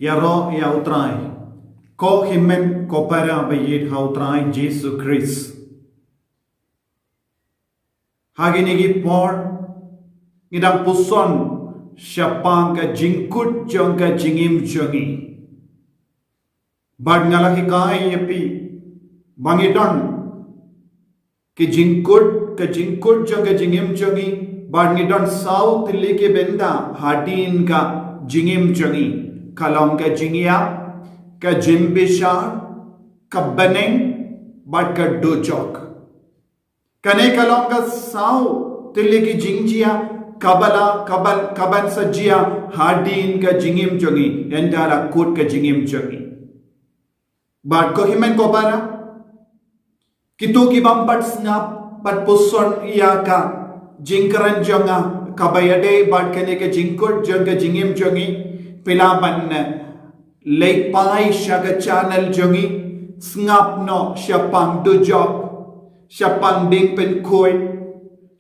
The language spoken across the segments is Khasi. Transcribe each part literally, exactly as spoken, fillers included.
Ïaroh ïa U Trai. Ko hynmen ko para ba ïeit ha U Trai Jisu Khrist. Ha kine ki por ngi dang puson shaphang ka jingkut jong ka jingim jong ngi. Bad nga la hikai ïa phi ba ngi don ki jingkut, ka jingkut jong ka jingim jong ngi, bad ngi don saw tylli ki bynta hadien ka jingim jong ngi. Ka long ka jingïap, ka jingbishar, ka bneng, bad ka dujok. Kane ka long ka saw tylli ki jingjia kaba la, kaba, kaban sa jia hadien ka jingim jong ngi, ynda la kut ka jingim jong ngi. Bad ko hynmen ko para, kito ki bym pat sngap, pat puson ïa ka jingkren jong nga kaba ïadei bad kane ka jingkut jong ka jingim jong ngi, phi lah ban, eh, leit phai sha ka channel jong ngi, sngap noh shaphang dujok, shaphang diengpynkhuid,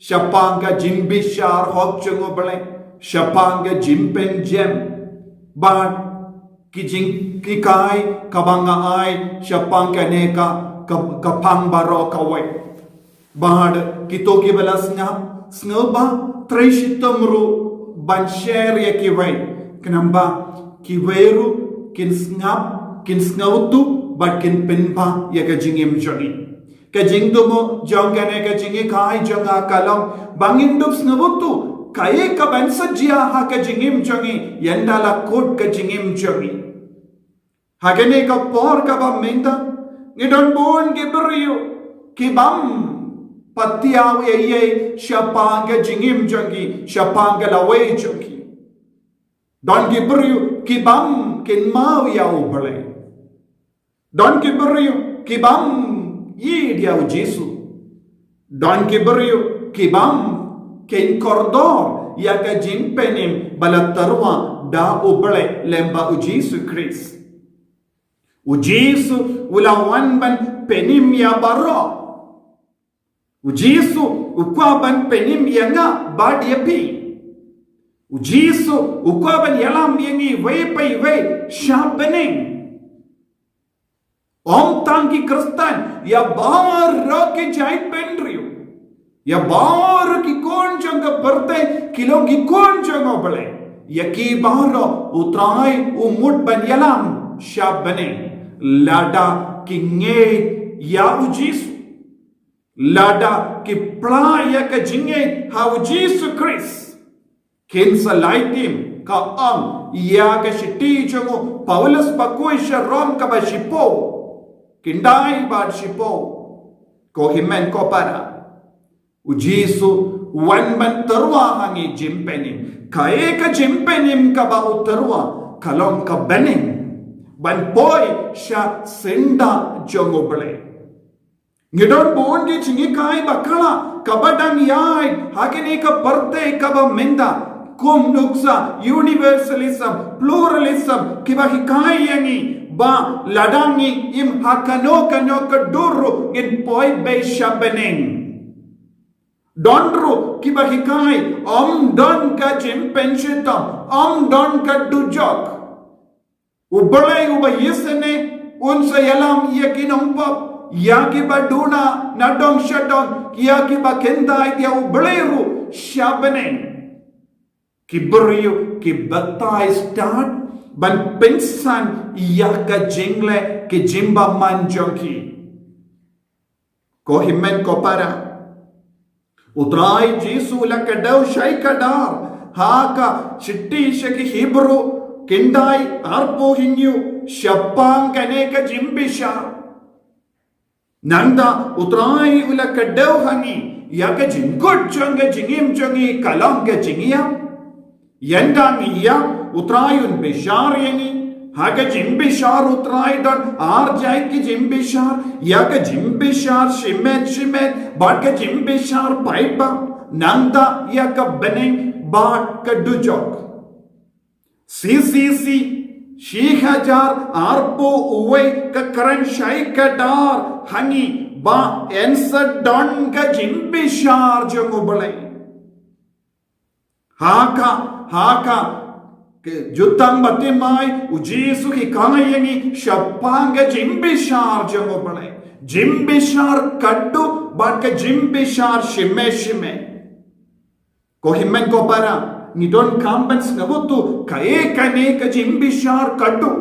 shaphang ka jingbishar hok jong U Blei, shaphang ka jingpynjem. Bad ki jinghikai kaba nga ai shaphang kane ka, ka, ka phang baroh kawei. Bad kito kiba la sngap, sngewbha trei shitom ruh ban share ïa kiwei. Khnang ba kiwei ruh kin sngap, kin sngewthuh, bad kin pynbha ïa ka jingim jong ngi. Ka jingthmu jong kane ka jinghikai jong nga ka long ba ngin dup sngewthuh kaei kaban sa jia ha ka jingim jong ngi ynda la kut ka jingim jong ngi. Ha kane ka por kaba mynta, ngi don bun ki briew ki bym pat thiah ei ei shaphang ka jingim jong ki, shaphang ka lawei jong ki. Don ki briew ki bym kynmaw ïa U Blei. Don ki briew ki bym ïeit ïa U Jisu. Don ki briew ki bym kren kordor ïa ka jingpynim ba la tyrwa da U Blei lem bad U Jisu Khrist. U Jisu u la wan ban pynim ïa baroh. U Jisu u kwah ban pynim ïa nga bad ïa phi. U Jisu u kwah ban ïalam ïa ngi iwei pa iwei sha bneng. Ym tang ki Khristan, ïa baroh ki jaitbynriew, ïa baroh ki khun jong ka pyrthei ki long ki khun jong U Blei. Ïa ki baroh U Trai u mut ban ïalam sha bneng lada ki ngeit ïa U Jisu. Lada ki pla ïa ka jingngeit ha U Jisu Khrist, kin sa lait im, ka ong ïa ka shithi jong u Paulus bakhuid sha Rom kaba shiphew, khyndai bad shiphew. Ko hynmen ko para, U Jisu u wan ban tyrwa ha ngi jingpynim. Kaei ka jingpynim kaba u tyrwa? Ka long ka bneng ban poi sha syndah jong U Blei. Ngi don bun ki jinghikai bakla kaba dang ïaid ha kane ka pyrthei kaba mynta, kum nuksa universalism, pluralism, kiba hikai ïa ngi ba lada ngi im ha kano kano ka dur ruh ngin poi beit sha bneng. Don ruh kiba hikai ym don ka jingpynshitom, ym don ka dujok. U Blei uba ïasnoh un sa ïalam ïa ki nongpop, ïa kiba duna na dong sha dong, ïa kiba kyntait ïa U Blei ruh sha bneng. Ki briew ki batai stad ban pynsan ïa ka jingleh ki jingbymman jong ki. Ko hynmen ko para, U Trai Jisu u la kdew shai kdar ha ka shithi sha ki Hebru khyndai arphew hynñiew shaphang kane ka jingbishar. Nangta U Trai u la kdew ha ngi ïa ka jingkut jong ka jingim jong ngi ka long ka jingïap. Ynda ngi ïap, U Trai un bishar ïa ngi ha ka jingbishar U Trai. Don ar jait ki jingbishar, ïa ka jingbishar shimet shimet bad ka jingbishar paidbah, nangta ïa ka bneng bad ka dujok. C C C shi hajar arphew wei ka kren shai kdar ha ngi ba yn sa don ka jingbishar jong U Blei. Ha ka, ha ka Ka jutang Bartimai, u Jisu u hikai ïa ngi shaphang ka jingbishar jong U Blei. Jingbishar khadduh bad ka jingbishar shim-e shim-e. Ko hynmen ko para, ngi donkam ban sngewthuh kaei kane ka jingbishar khadduh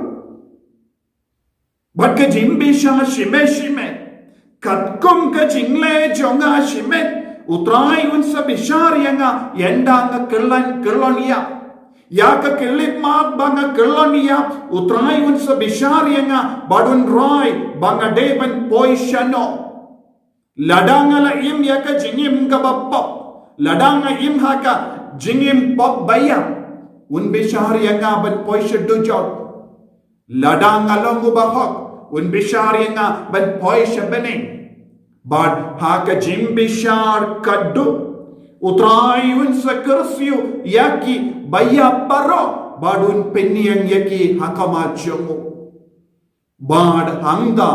bad ka jingbishar shim-e shim-e. Katkum ka jingleh jong nga shimet, U Trai un sa bishar ïa nga ynda nga kyllon kyllon ïap. Ïa ka khyllipmat ba nga kyllon ïap, U Trai un sa bishar ïa nga bad un rai ba nga dei ban poi shano. Lada nga la im ïa ka jingim kaba pop, lada nga im ha ka jingim pop ba ïap, un bishar ïa nga ban poi sha dujok. Lada nga long u bahok, un bishar ïa nga ban poi sha bneng. Bad ha ka jingbishar khadduh, U Trai un sa kyrsiew ïa ki ba ïap baroh bad un pynïeng ïa ki ha khmat jong u. Bad hangta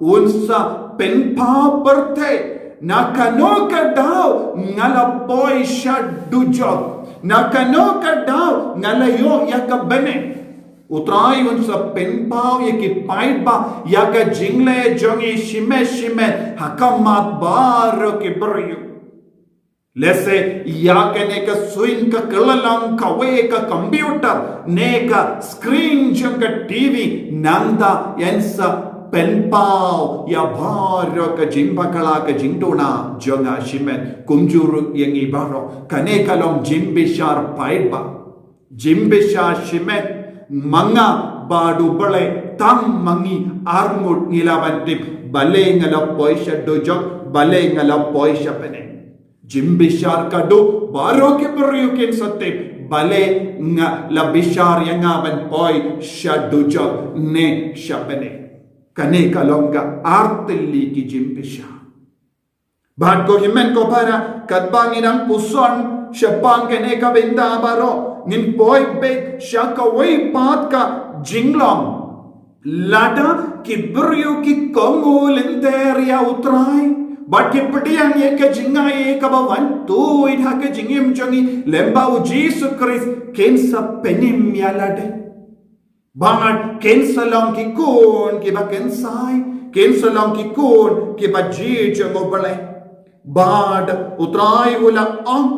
un sa pynpaw pyrthei, na kano ka daw nga la poi sha dujok, na kano ka daw nga la ïoh ïa ka bneng. U Trai un sa pynpaw ïa ki paidbah ïa ka jingleh jong ngi shimet shimet ha khmat baroh ki briew. Lehse ïa kane ka suiñ ka kylla lang kawei ka computer ne ka screen jong ka T V, nangta yn sa pynpaw ïa baroh ka jingbakla ka jingduna jong nga shimet, kumjuh ruh ïa ngi baroh. Kane ka long jingbishar paidbah. Jingbishar shimet, ma nga bad U Blei tang ma ngi arngut ngi lah ban tip balei nga la poi sha dujok, balei nga la poi sha bneng. Jingbishar khadduh baroh ki briew kin sa tip balei nga la bishar ïa nga ban poi sha dujok ne sha bneng. Kane ka long ka artylli ki jingbishar. Bad ko hynmen ko para, katba ngi dang puson shaphang kane ka bynta baroh, ngin poi beit sha kawei pat ka jinglong. Lada ki briew ki kohnguh lynter ïa U Trai bad ki pdiang ïa ka jingai kaba wan tuid ha ka jingim jong ngi lyngba U Jisu Khrist, kin sa pynim ïa lade. Bad kin sa long ki khun kiba kynsai, kin sa long ki khun kiba jia jong U Blei. Bad U Trai u la ong,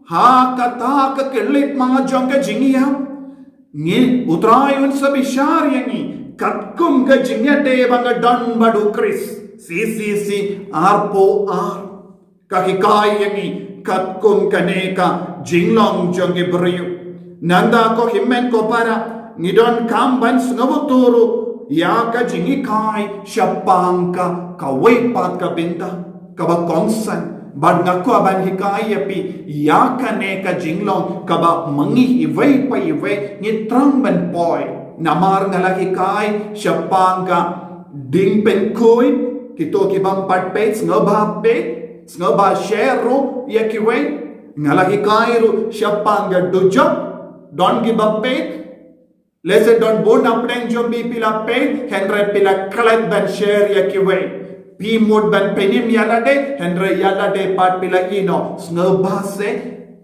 ha kata ka khyllipmat jong ka jingïap, ngi, U Trai un sa bishar ïa ngi katkum ka jingïadei ba nga don bad U Khrist. C C C arphew ar. Ka hikai ïa ngi katkum kane ka jinglong jong ki briew. Nangta ko hynmen ko para, ngi donkam ban sngewthuh ruh ïa ka jinghikai shaphang ka kawei pat ka bynta kaba kongsan. Bad nga kwah ban hikai ïa phi ïa kane ka jinglong kaba ma ngi iwei pa iwei ngi thrang ban poi. Namar nga la hikai shaphang ka dieng pynkhuid, kito ki bym pat peit sngewbha peit, sngewbha share ruh ïa kiwei. Nga la hikai ruh shaphang ka dujok, don kiba peit. Lehse don bun na pdeng jong phi, phi la peit, hynrei phi la klet ban share ïa kiwei. Phi mut ban pynim ïa lade, hynrei ïa lade pat phi la ïehnoh. Sngewbha se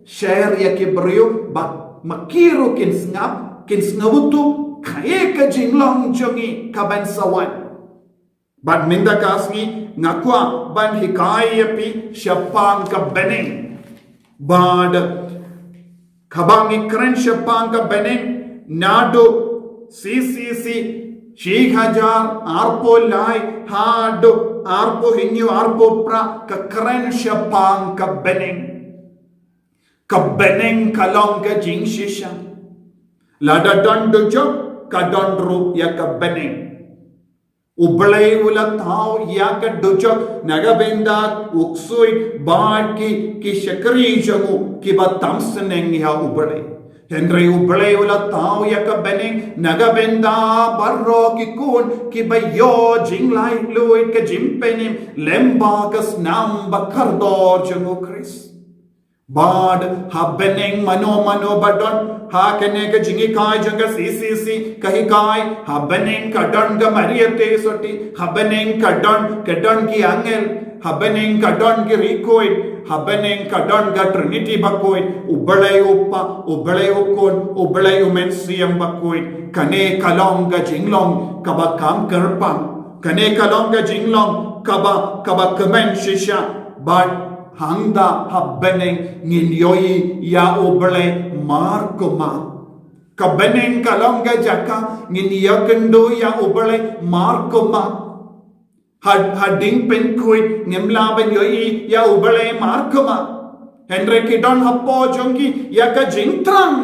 share ïa ki briew ba ma ki ruh kin sngap, kin sngewthuh kaei ka jinglong jong ngi kaban sa wan. Bad mynta ka sngi nga kwah ban hikai ïa phi shaphang ka bneng. Bad haba ngi kren shaphang ka bneng, naduh C C C shi hajar arphew lai haduh arphew hynñiew arphew phra ka kren shaphang ka bneng. Ka bneng ka long ka jingshisha. Lada don dujok ka don ruh ïa ka bneng. U Blei u la thaw ïa ka dujok na ka bynta u ksuid bad ki, ki shakri jong u kiba tam sneng ïa U Blei. Hynrei U Blei u la thaw ïa ka bneng na ka bynta baroh ki khun kiba ïoh jinglaitluid ka jingpynim lyngba ka snam ba kordor jong U Khrist. Bad ha bneng mano mano ba don, ha kane ka jinghikai jong ka C C C ka hikai, ha bneng ka don ka Maria Theisotti, ha bneng ka don, ka don ki angel, ha bneng ka don ki riewkhuid, Ha bneng ka don ka Trinity bakhuid, u Blei u Kpa, u Blei u Khun, u Blei u Mynsiem Bakhuid. Kane ka long ka jinglong kaba kham kyrpang. Kane ka long ka jinglong kaba, kaba kmen shisha. Bad hangta ha bneng ngin ïohi ïa u Blei markhmat. Ka bneng ka long ka jaka ngin ïakynduh ïa u Blei markhmat. Ha, ha ding pynkhuid ngim lah ban ïohi ïa u Blei markhmat. Hynrei ki don hapoh jong ki ïa ka jingthrang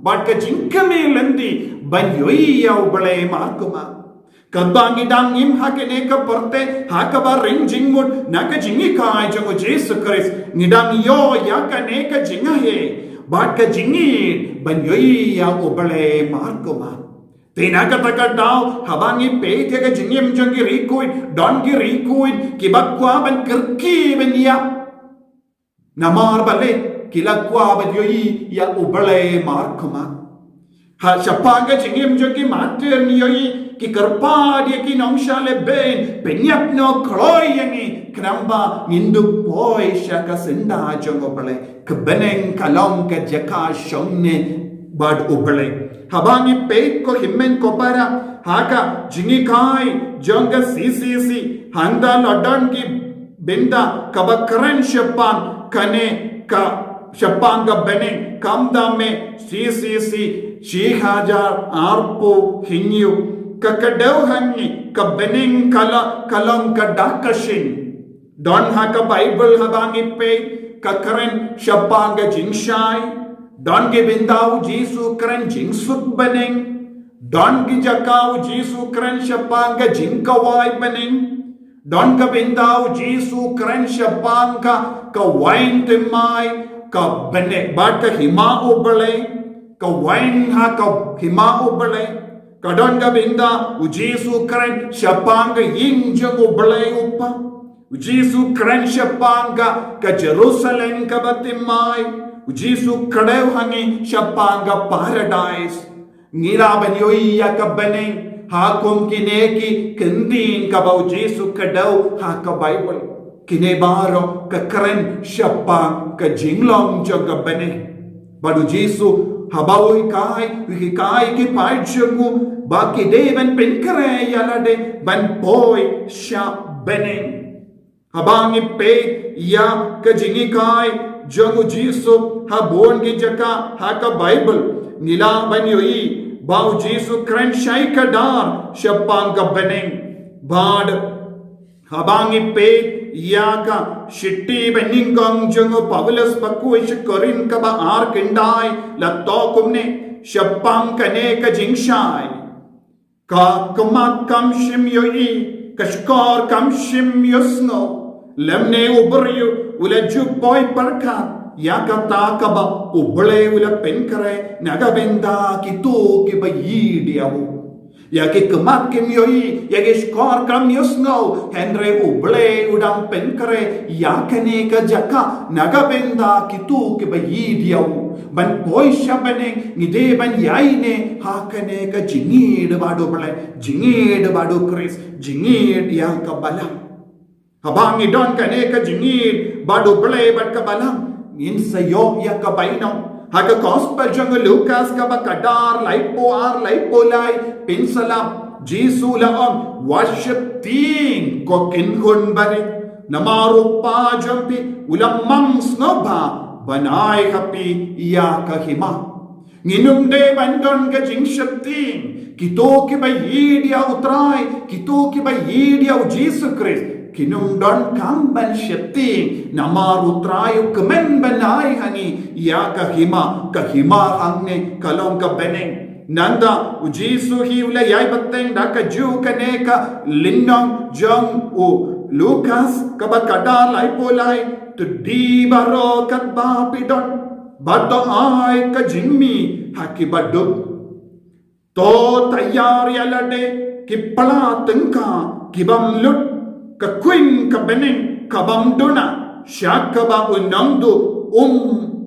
bad ka jingkmie lynti ban ïohi ïa u Blei markhmat. Katba ngi dang im ha kane ka pyrthei, ha kaba ring jingmut na ka jinghikai jong u Jisu Khrist, ngi dang ïoh ïa kane ka jingai bad ka jingïeit ban ïohi ïa u Blei markhmat. Te na kata ka daw, haba ngi peit ïa ka jingim jong ki riewkhuid, don ki riewkhuid kiba kwah ban kyrkieh ban ïap. Namar balei? Ki la kwah ban ïohi ïa u Blei markhmat. Ha shaphang ka jingim jong ki martir ngi ïohi ki kyrpad ïa ki nongshah lehbeiñ, pynïap noh kloi ïa ngi, khnang ba ngin dup poi sha ka syndah jong u Blei. Ka bneng ka long ka jaka shongne bad u Blei. Haba ngi peit ko hynmen ko para ha ka jinghikai jong ka C C C, hangta la don ki bynta kaba kren shaphang kane ka, shaphang ka bneng, khamtam eh C C C shi hajar arphew hynñiew. Ka kdew hangne ka bneng ka la, ka long ka dak ka shyieng. Don ha ka Baibl haba ngi peit ka kren shaphang ka jingshai. Don ki bynta u Jisu kren jingsuk bneng. Don ki jaka u Jisu kren shaphang ka jingkhawai bneng. Don ka bynta u Jisu kren shaphang ka, ka waiñ thymmai, ka bneng bad ka hima u Blei, ka waiñ ha ka hima u Blei. Ka don ka bynta u Jisu kren shaphang ka ïing jong u Blei u Kpa. U Jisu kren shaphang ka, ka Jerusalem kaba thymmai. U Jisu kdew hangne shaphang ka paradais. Ngi lah ban ïohi ïa ka bneng ha kum kine ki kyntien kaba u Jisu kdew ha ka Baibl. Kine baroh ka kren shaphang ka jinglong jong ka bneng. Bad u Jisu haba u hikai, u hikai ki paid jong u ba ki dei ban pynkhreh ïa lade ban poi sha bneng. Haba ngi peit ïa ka jinghikai jong u Jisu ha bun ki jaka ha ka Baibl, ngi lah ban ïohi ba u Jisu kren shai kdar shaphang ka bneng. Bad haba ngi peit ïa ka shithi banyngkong jong u Paulus bakhuid sha ki Korinth kaba ar khyndai, la thoh kumne shaphang kane ka jingshai: Ka khmat kam shym ïohi, ka shkor kam shym ïohsngew, lymne u briew u la ju poi pyrkhat ïa kata kaba u Blei u la pynkhreh na ka bynta kito kiba ïeit ïa u. Ïa ki khmat kim ïohi, ïa ki shkor kam ïohsngew, hynrei u Blei u dang pynkhreh ïa kane ka jaka na ka bynta kito kiba ïeit ïa u. Ban poi sha bneng ngi dei ban ïaineh ha kane ka jingïeit bad u Blei, jingïeit bad u Khrist, jingïeit ïa ka Balang. Haba ngi don kane ka jingïeit bad u Blei bad ka Balang, ngin sa ïoh ïa ka bainong. Ha ka Gospel jong u Lukas kaba khatar, laiphew ar, laiphew lai, pynslap, Jisu u la ong: Wat sheptieng, ko kynhun barit, namar u Kpa jong phi u la mang sngewbha ban ai ha phi ïa ka hima. Ngin ym dei ban don ka jingsheptieng. Kito kiba ïeit ïa u Trai, kito kiba ïeit ïa u Jisu Khrist, kin ym donkam ban sheptieng, namar u Trai u kmen ban ai ha ngi ïa ka hima, ka hima hangne ka long ka bneng. Nangta u Jisu hi u la ïai bteng da kajuh kane ka lynnong jong u Lukas kaba khatar, laiphew lai: To die baroh katba phi don, bad to ai ka jingmih ha kiba duk. To taiar ïa lade ki pla tyngka ki bym lut, ka khuin ka bneng ka bym duna, sha kaba u nongduh um,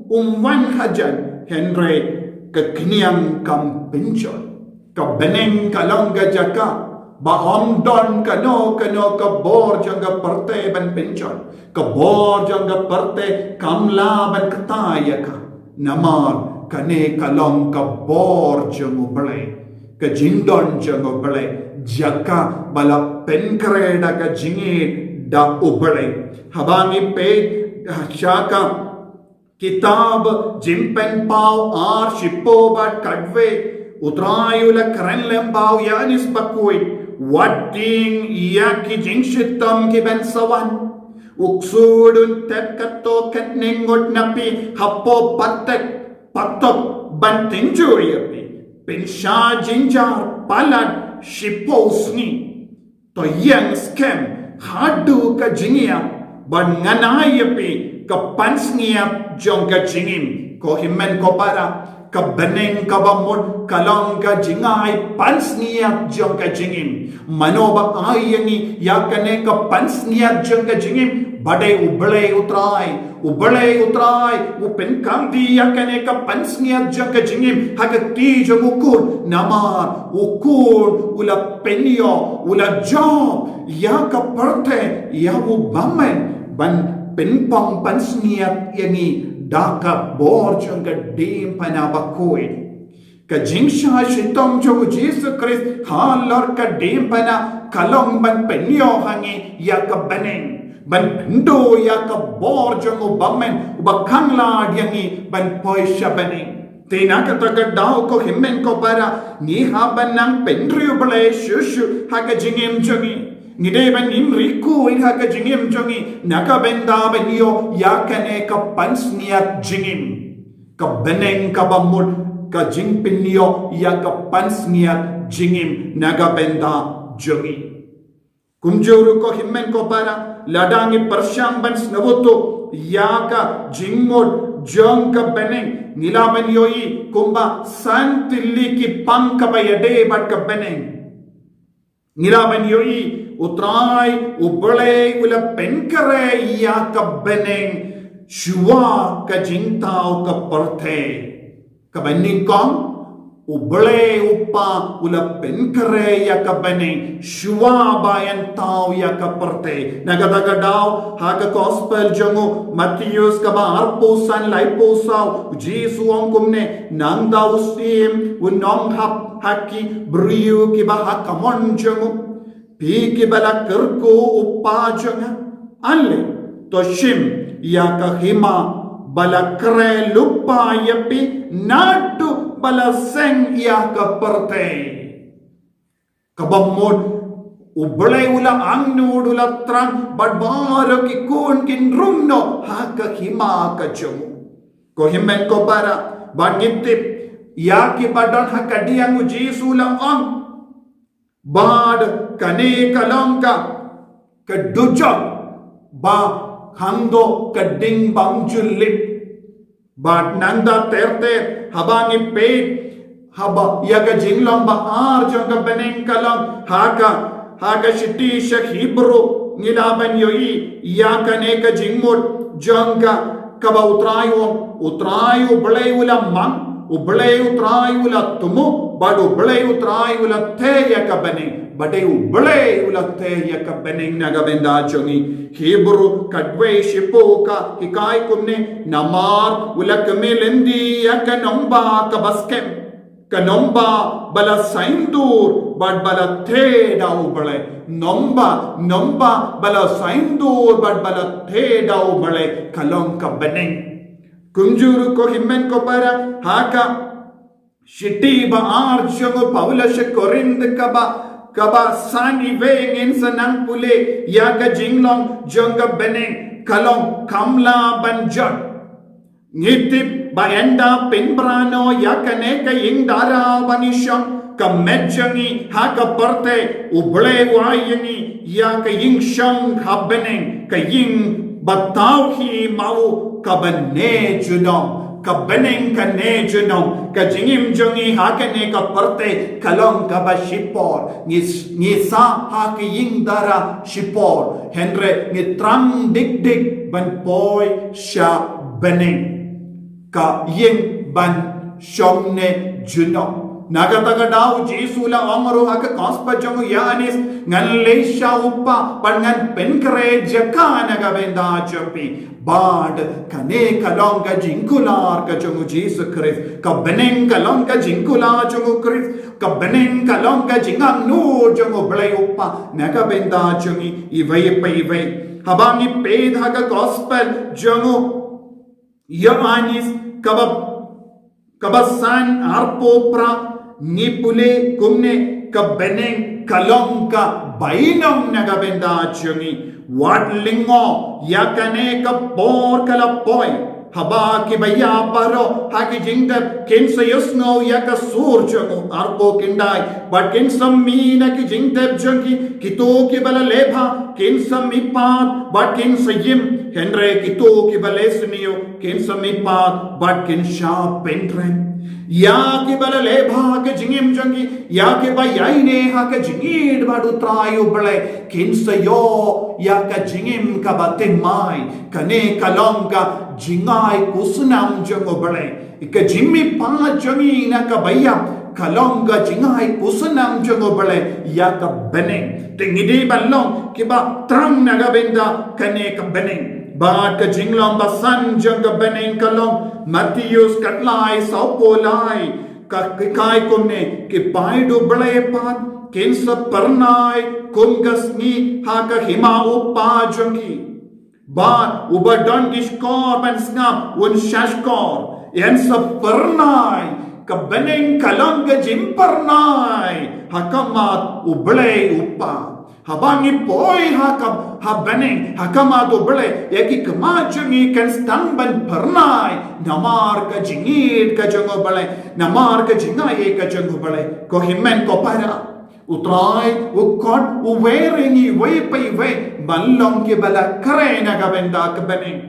um wan hajan, hynrei ka khñiang kam pynjot. Ka bneng ka long ka jaka Ba ym don kano kano ka bor jong ka pyrthei ban pynjot. Ka bor jong ka pyrthei kam lah ban kta ïa ka. Namar kane ka long ka bor jong U Blei. Ka jingdon jong U Blei. Jaka ba la pynkhreh da ka jingïeit da U Blei. Haba ngi peit sha ka kitab Jingpynpaw ar shiphew bad khatwei, U Trai u la kren lyngba u Ïoannis Bakhuid, wat ding ïa ki jingshitom ki ban sa wan. U ksuid un tep katto katne ngut na phi hapoh patek patok ban tynjuh ïa phi. Pynshah jynjar palat shiphew sngi. To ïeng skhem haduh ka jingïap, ban ngan ai ïa phi ka pansngiat jong ka jingim. Ko hynmen ko para, ka bneng kaba mut ka long ka jingai pansngiat jong ka jingim. Mano ba ai ïa ngi ïa kane ka pansngiat jong ka jingim? Ba dei U Blei U Trai. U Blei U Trai u pynkyntiew ïa kane ka pansngiat jong ka jingim ha ka kti jong U Khun. Namar U Khun u la pynïoh, u la jop ïa ka pyrthei, ïa u bymman ban pynpang pansngiat ïa ngi da ka bor jong ka diengphna bakhuid. Ka jingshah shitom jong U Jisu Khrist halor ka diengphna ka long ban pynïoh ha ngi ïa ka bneng, ban pynduh ïa ka bor jong u bymman uba khang lad ïa ngi ban poi sha bneng. Te na kata ka daw ko hynmen ko para, ngi hap ban nang pynriewblei shuh shuh ha ka jingim jong ngi. Ngi dei ban im riewkhuid ha ka jingim jong ngi na ka bynta ban ïoh ïa kane ka pansngiat jingim. Ka bneng kaba mut ka jingpynïoh ïa ka pansngiat jingim na ka bynta jong ngi. Kumjuh ruh ko hynmen ko para, lada ngi pyrshang ban sngewthuh ïa ka jingmut jong ka bneng, ngi lah ban ïohi kumba san tylli ki pang kaba ïadei bad ka bneng. Ngi lah ban ïohi U Trai U Blei u la pynkhreh ïa ka bneng shuwa ka jingthaw ka pyrthei. Kaba nyngkong, U Blei U Kpa u la pynkhreh ïa ka bneng shuwa ba yn thaw ïa ka pyrthei. Na kata ka daw ha ka gospel jong u Mathaios kaba arphew san, laiphew saw, U Jisu u ong kumne, nangta u Syiem un ong ha ki briew kiba ha kamon jong u, phi kiba la kyrkhu U Kpa jong nga, ale to shim ïa ka hima ba la khreh lypa ïa phi naduh ba la seng ïa ka pyrthei. Kaba mut U Blei u la angnud, u la thrang bad baroh ki khun kin rung noh ha ka hima ka jong u. Ko hynmen ko para, bad ngi tip ïa kiba don ha ka diang U Jisu u la ong. Bad kane ka long ka, ka dujok ba khang duh ka ding bym ju lip. Bad nangta ter ter haba ngi peit haba ïa ka jinglong ba ar jong ka bneng ka long ha ka, ha ka shithi sha Hebru ngi lah ban ïohi ïa kane ka jingmut jong ka, kaba U Trai u ong, U Trai U Blei u la mang, U Blei U Trai u la thmu, bad U Blei U Trai u la theh ïa ka bneng. Ba dei U Blei u la theh ïa ka bneng na ka bynta jong ngi. Hebru khatwei shiphew ka hikai kumne, namar u la kmie lynti ïa ka nongbah kaba skhem, ka nongbah ba la saiñdur bad ba la theh da U Blei. Nongbah, nongbah ba la saiñdur bad ba la theh da U Blei ka long ka bneng. Kumjuh ruh ko hynmen ko para, ha ka shithi ba ar jong u Paulus sha Korinth kaba, kaba san, iwei ngin sa nang pule ïa ka jinglong jong ka bneng ka long kam lah ban jot. Ngi tip ba ynda pynbra noh ïa kane ka ïing dara ba ngi shong, ka met jong ngi ha ka pyrthei, U Blei u ai ïa ngi ïa ka ïing shong ha bneng, ka ïing ba thaw hi ma u kaba ne junom. Ka bneng ka ne junom, ka jingim jong ngi ha kane ka pyrthei ka long kaba shipor. Ngi, ngi sah ha ka ïing dara shipor, hynrei ngi thrang dik dik ban poi sha bneng, ka ïing ban shong ne junom. Na kata ka daw u Jisu u la ong ruh ha ka gospel jong u Ïoannis, ngan leit sha u Kpa, bad ngan pynkhreh jaka na ka bynta jong phi. Bad kane ka long ka jingkular ka jong u Jisu Khrist. Ka bneng ka long ka jingkular jong u Khrist. Ka bneng ka long ka jingangnud jong u Blei u Kpa na ka bynta jong ngi iwei pa iwei. Haba ngi peit ha ka gospel jong u Ïoannis kaba, kaba san arphew phra, ngi pule kumne: Ka bneng ka long ka bainong na ka bynta jong ngi. Wat lyngngoh ïa kane ka por ka la poi, haba kiba ïap baroh ha ki jingtep kin sa ïohsngew ïa ka sur jong u. Arphew khyndai: Bad kin sa mih na ki jingtep jong ki kito kiba la leh bha, kin sa mihpat bad kin sa im, hynrei kito kiba leh sniew kin sa mihpat bad kin shah pynrem. Ïa kiba la leh bha ha ka jingim jong ki, ïa kiba ïaineh ha ka jingïeit bad u Trai u Blei, kin sa ïoh ïa ka jingim kaba thymmai. Kane ka long ka jingai khusnam jong u Blei. Ka jingmihpat jong ngi na kaba ïap ka long ka jingai khusnam jong u Blei ïa ka bneng. Te ngi dei ban long kiba thrang na ka bynta kane ka bneng. Bad ka jinglong ba san jong ka bneng ka long Mathaios khatlai, sawphew lai, ka hikai kumne: Ki paid u Blei pat kin sa phyrnai kum ka sngi ha ka hima u Kpa jong ki. Bad uba don ki shkor ban sngap un shahshkor. Yn sa phyrnai. Ka bneng ka long ka jingphyrnai ha khmat u Blei u Kpa. Haba ngi poi ha ka, ha bneng, ha khmat u Blei, ïa ki khmat jong ngi kan sdang ban phyrnai namar ka jingïeit ka jong u Blei, namar ka jingaiei ka jong u Blei. Ko hynmen ko para, u Trai u khot uwei ïa ngi iwei pa iwei ban long kiba la khreh na ka bynta ka bneng.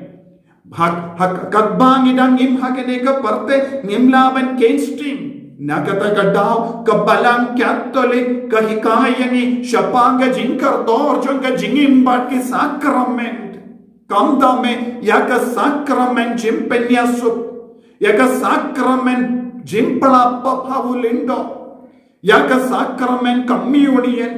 Ha, ha, katba ngi dang im ha kane ka pyrthei ngim lah ban kheiñ shtim. Na kata ka daw ka Balang Katholik ka hikai ïa ngi shaphang ka jingkordor jong ka jingim bad ki sakrament. Khamtam eh ïa ka sakrament jingpynïasuk, ïa ka sakrament jingpla pap ha u lyngdoh, ïa ka sakrament communion,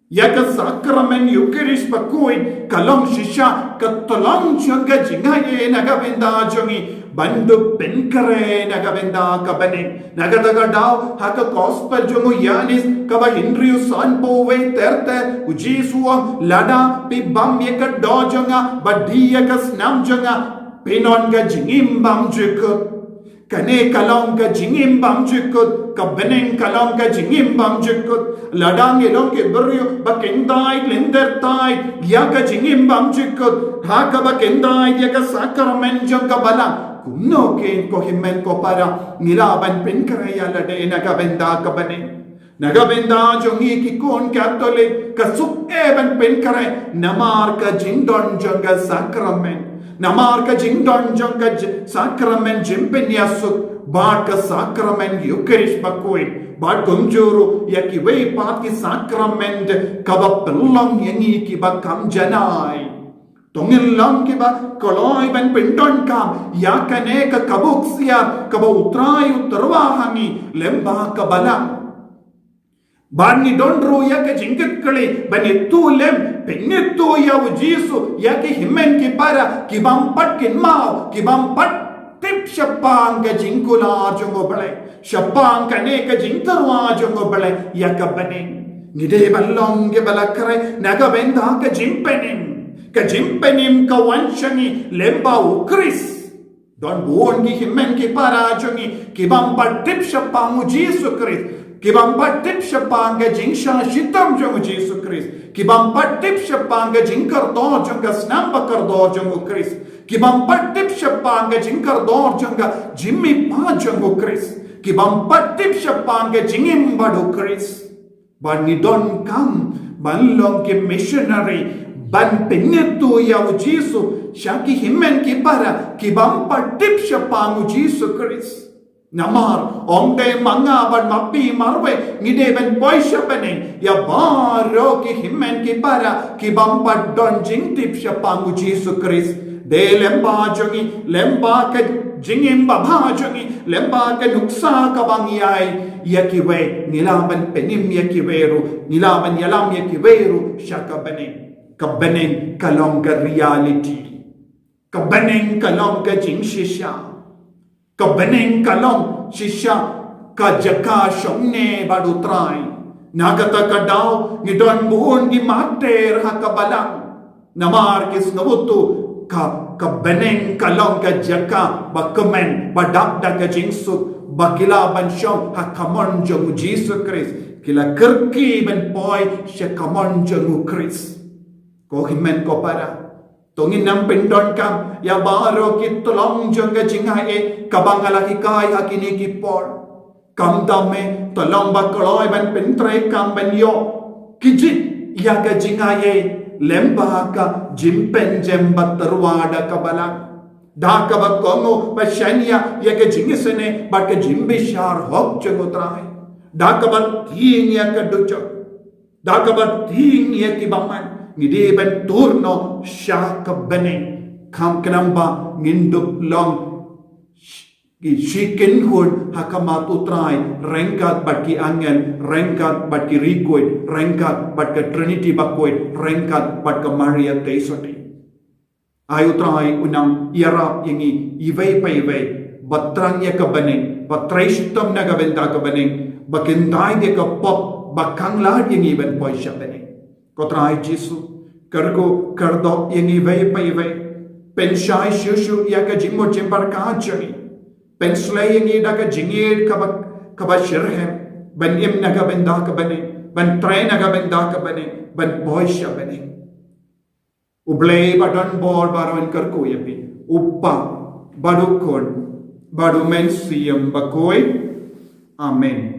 ïa ka sakrament Eucharist bakhuid, ka long shisha ka tyllong jong ka jingaiei na ka bynta jong ngi ban dup pynkhreh na ka bynta ka bneng. Na kata ka daw ha ka gospel jong u Ïoannis kaba hynriew, sanphew wei, ter ter, u Jisu u ong: Lada phi bam ïa ka doh jong nga bad die ïa ka snam jong nga, phin don ka jingim bymjukut. Kane ka long ka jingim bymjukut, ka bneng ka long ka jingim bymjukut. Lada ngi long ki briew ba kyntait lynter tait ïa ka jingim bymjukut ha kaba kyntait ïa ka sakrament jong ka Balang, kumno kein ko hynmen ko para ngi lah ban pynkhreh ïa lade na ka bynta ka bneng? Na ka bynta jong ngi ki khun Katholik, ka suk eh ban pynkhreh namar ka jingdon jong ka sakrament, namar ka jingdon jong ka j-, sakrament jingpynïasuk bad ka sakrament Eucharist bakhuid, bad kumjuh ruh ïa kiwei pat ki sakrament kaba pynlong ïa ngi kiba kham janai. To ngin long kiba kloi ban pyndonkam ïa kane ka kabuk siar kaba u Trai u tyrwa ha ngi lem bad ka Balang. Bad ngi don ruh ïa ka jingkitkhlieh ban ïathuh lem, pynïathuh ïa u Jisu ïa ki hynmen ki para, ki bym pat kynmaw, ki bym pat tip shaphang ka jingkular jong u Blei, shaphang kane ka jingtyrwa jong u Blei ïa ka bneng. Ngi dei ban long kiba la khreh na ka bynta ka jingpynim. Ka jingpynim ka wan sha ngi lem bad u Khrist. Don bun ki hynmen ki para jong ngi ki bym pat tip shaphang u Jisu Khrist, ki bym pat tip shaphang ka jingshah shitom jong u Jisu Khrist, ki bym pat tip shaphang ka jingkordor jong ka snam bakordor jong u Khrist, ki bym pat tip shaphang ka jingkordor jong ka jingmihpat jong u Khrist, ki bym pat tip shaphang ka jingim bad u Khrist. Bad ngi donkam ban long ki missionary ban pynïathuh ïa u Jisu sha ki hynmen ki para ki bym pat tip shaphang u Jisu Khrist. Namar ym dei ma nga bad ma phi marwei ngi dei ban poi sha bneng, ïa baroh ki hynmen ki para ki bym pat don jingtip shaphang u Jisu Khrist. Dei lem bad jong ngi, lem bad ka jingim babha jong ngi, lem bad ka nuksa kaba ngi ai ïa kiwei, ngi lah ban pynim ïa kiwei ruh, ngi lah ban ïalam ïa kiwei ruh sha ka bneng. Ka bneng ka long ka reality. Ka bneng ka long ka jingshisha. Ka bneng ka long shisha ka jaka shongne bad U Trai. Na kata ka daw ngi don bun ki martir ha ka balang. Namar ki sngewthuh ka, ka bneng ka long ka jaka ba kmen, ba dap da ka jingsuk, ba ki lah ban shong ha ka mon jong U Jisu Khrist. Ki la kyrkieh ban poi sha ka mon jong U Khrist. Ko hynmen ko para, to ngin ym pyndonkam ïa baroh ki tyllong jong ka jingai ei kaba nga la hikai ha kine ki por. Khamtam eh tyllong ba kloi ban pyntreikam ban ïoh ki jingeh ïa ka jingai ei lem bad ka jingpynjem ba tyrwa da ka balang. Da kaba kohnguh ba shaniah ïa ka jingisynei bad ka jingbishar hok jong U Trai. Da kaba tieng ïa ka dujok. Da kaba tieng ïa ki bymman, ngi dei ban tur noh sha ka bneng. Kham khnang ba ngin dup long ki shi kynhun ha khmat U Trai ryngkat bad ki angel, ryngkat bad ki riewkhuid, ryngkat bad ka Trinity bakhuid, ryngkat bad ka Maria Theisotti. Ai U Trai un nang ïarap ïa ngi iwei pa iwei ba thrang ïa ka bneng, ba trei shitom na ka bynta ka bneng, ba kyntait ïa ka pop ba khang lad ïa ngi ban poi sha bneng. Ko Trai Jisu, kyrkhu kyrdoh ïa ngi iwei pa iwei. Pynshai shuh shuh ïa ka jingmut jingpyrkhat jong ngi. Pynslei ïa ngi da ka jingïeit kaba, kaba shitrhem ban im na ka bynta ka bneng, ban trei na ka bynta ka bneng, ban poi sha bneng. U Blei ba don bor baroh un kyrkhu ïa phi, U Kpa bad U Khun bad U Mynsiem Bakhuid. Amen.